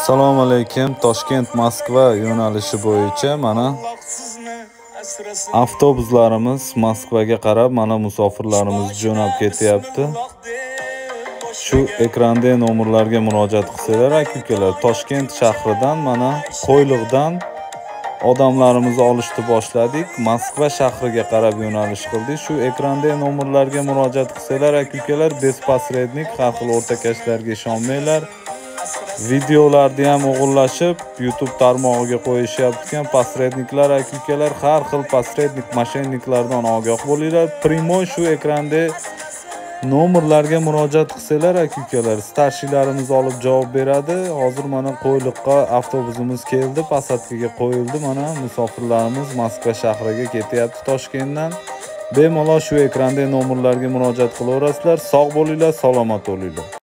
Assalomu alaykum. Toshkent Moskva yo'nalishi bo'yicha mana avtobuslarimiz Moskvaga qarab mana musofirlarimiz jo'nab ketyapti. Shu ekranda nomerlarga murojaat qilsalar aka-ukalar, Toshkent shahridan mana Qo'yliqdan odamlarimizni olishni boshladik. Moskva shahriga qarab yo'nalish qildik. Shu ekranda nomerlarga murojaat qilsalar aka-ukalar, без посредник, har xil o'rtakashlarga ishonmanglar. Videolarni ham o'g'irlashib YouTube tarmog'iga qo'yishyapti ekan посредник lar aka-ukalar, har xil посредник мошенник lardan ogoh bo'linglar. Прямой shu ekranda nomerlarga murojaat qilsanglar aka-ukalar, старший larimiz olib javob beradi. Hozir mana Qo'yliqqa avtobusimiz keldi, посадка ga qo'yildi. Mana musofirlarimiz Moskva shahriga ketyapti Toshkentdan. Bemalol shu ekranda nomerlarga murojaat qilaverasizlar. Sog' bo'linglar, salomat bo'linglar.